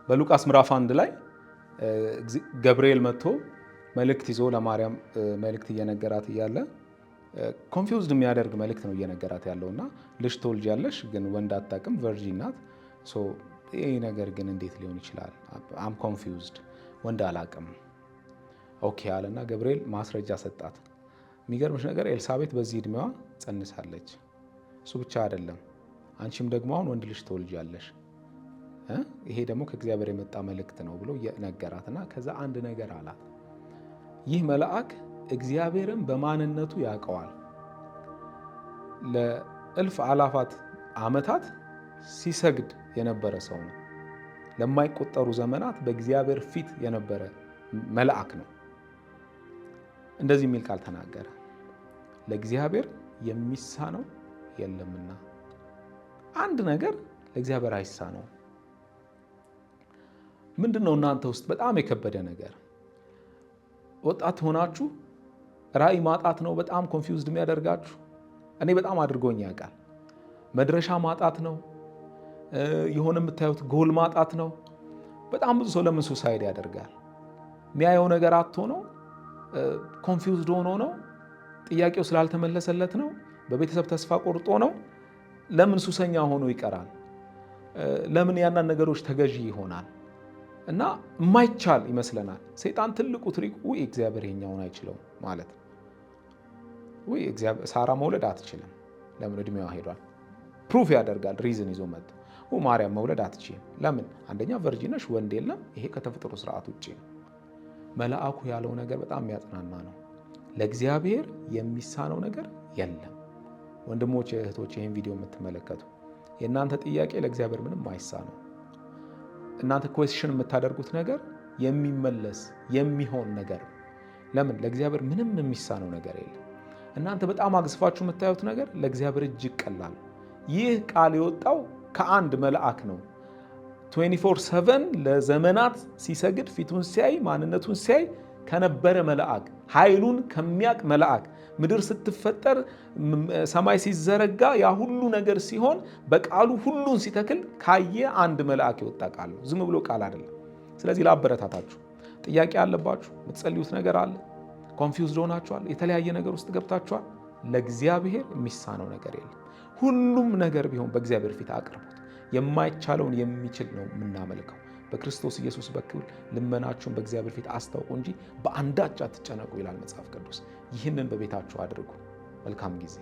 በሉቃስ ምዕራፍ 1 ላይ ገብርኤል መጥቶ መልእክት ይዞ ለማርያም መልእክት እየነገራት እያለ confused የሚያደርግ መልእክት ነው እየነገራት ያለው። እና ልጅ ትወልጃለሽ፣ ግን ወንድ አታውቅም፣ virgin ናት። ይህ ነገር ግን እንዴት ሊሆን ይችላል? I'm confused፣ ወንድ አላውቅም። Okay አለና ገብርኤል ማስረጃ ሰጣት። የሚገርምሽ ነገር ኤልሳቤት በዚህ እድሜዋ ጸንሳለች። እሱ ብቻ አይደለም፣ አንቺም ደግሞ አሁን ወንድ ልጅ ትወልጃለሽ፣ ይሄ ደግሞ ከእግዚአብሔር የመጣ መልእክት ነው ብሎ ነገራት። እና ከዛ አንድ ነገር አላት። ይህ መልአክ እግዚአብሔርን በማንነቱ ያውቀዋል። ለእልፍ አላፋት ዓመታት ሲሰግድ የነበረ ሰው ነው። ለማይቆጠሩ ዘመናት በእግዚአብሔር ፊት የነበረ መልአክ ነው። እንደዚህ የሚል ቃል ተናገረ። ለእግዚአብሔር የሚሳነው የለምና። አንድ ነገር ለእግዚአብሔር አይሳነው። ምንድን ነው እናንተ ውስጥ በጣም የከበደ ነገር? ወጣት ሆናችሁ ራዕይ ማጣት ነው በጣም confused የሚያደርጋችሁ? እኔ በጣም አድርጎኝ ያውቃል። መድረሻ ማጣት ነው። የሆነ የምታዩት ጎል ማጣት ነው። በጣም ብዙ ሰው ለምን suicide ያደርጋል? የሚያየው ነገር አጥቶ ነው። Confused ሆኖ ነው። ጥያቄው ስላልተመለሰለት ነው። በቤተሰብ ተስፋ ቆርጦ ነው። ለምን ሱሰኛ ሆኖ ይቀራል? ለምን ያንዳንድ ነገሮች ተገዢ ይሆናል? እና የማይቻል ይመስለናል። ሰይጣን ትልቁ trick ውይ እግዚአብሔር ይሄኛውን አይችለውም ማለት ነው። ውይ ሳራ መውለድ አትችልም፣ ለምን? እድሜዋ ሄዷል። Proof ያደርጋል፣ reason ይዞ መጥቶ። ማርያም መውለድ አትችይም፣ ለምን? አንደኛ virgin ነሽ፣ ወንድ የለም፣ ይሄ ከተፈጥሮ ስርዓት ውጭ ነው። መልአኩ ያለው ነገር በጣም የሚያጽናና ነው። ለእግዚአብሔር የሚሳነው ነገር የለም። ወንድሞች እህቶች፣ ይህን ቪዲዮ የምትመለከቱ የእናንተ ጥያቄ ለእግዚአብሔር ምንም አይሳነው። እናንተ question የምታደርጉት ነገር የሚመለስ የሚሆን ነገር ነው። ለምን? ለእግዚአብሔር ምንም የሚሳነው ነገር የለም። እናንተ በጣም አግዝፋችሁ የምታዩት ነገር ለእግዚአብሔር እጅግ ቀላል። ይህ ቃል የወጣው ከአንድ መልአክ ነው። 24/7 ለዘመናት ሲሰግድ፣ ፊቱን ሲያይ፣ ማንነቱን ሲያይ ከነበረ መልአክ፣ ኃይሉን ከሚያቅ መልአክ፣ ምድር ስትፈጠር፣ ሰማይ ሲዘረጋ፣ ያ ሁሉ ነገር ሲሆን በቃሉ ሁሉን ሲተክል ካየ አንድ መልአክ የወጣ ቃል ነው። ዝም ብሎ ቃል አይደለም። ስለዚህ ላበረታታችሁ። ጥያቄ አለባችሁ፣ የምትጸልዩት ነገር አለ፣ confused ሆናችኋል፣ የተለያየ ነገር ውስጥ ገብታችኋል። ለእግዚአብሔር የሚሳነው ነገር የለም። ሁሉም ነገር ቢሆን በእግዚአብሔር ፊት አቅርቡት። የማይቻለውን የሚችል ነው የምናመልከው። በክርስቶስ ኢየሱስ በኩል ልመናችሁን በእግዚአብሔር ፊት አስታውቁ እንጂ በአንዳች አትጨነቁ ይላል መጽሐፍ ቅዱስ። ይህንን በቤታችሁ አድርጉ። መልካም ጊዜ።